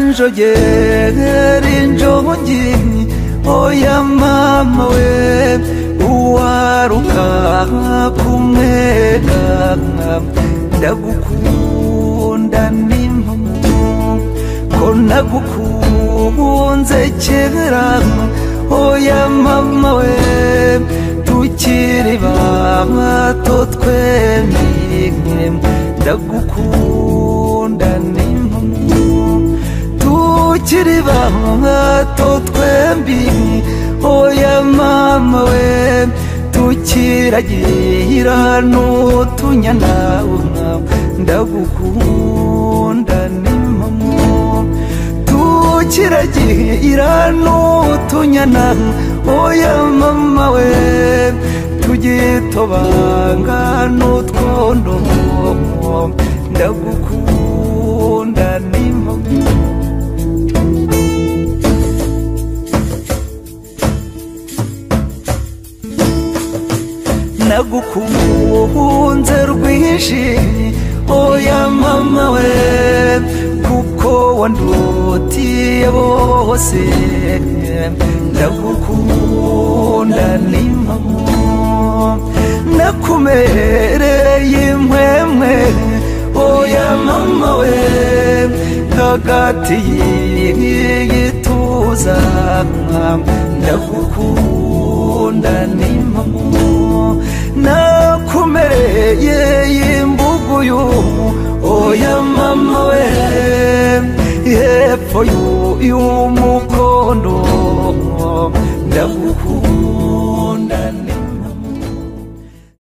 Kanjogera injongi oya mama we uwaruka kumwega ndagukunda n'impamo ko nagukunze kera oya mama we tukiri bato twembi ndagukunda n'impamo tukiri bato twembi oya mama we tukiragira n'utunyana ndagukunda n'impamo tukiragira n'utunyana oya mama we tugitobanga n'utwondo ndagukunda n'impamo. Nagukunze rwinshi oya mama we kuko wandutiye bose ndagukunda n'impamo nakumereye impwemwe oya mama we hagati y'igituza ndagukunda n'impamo nakumereye imbuguyu oya mama we hepfo y'umukondo ndagukunda.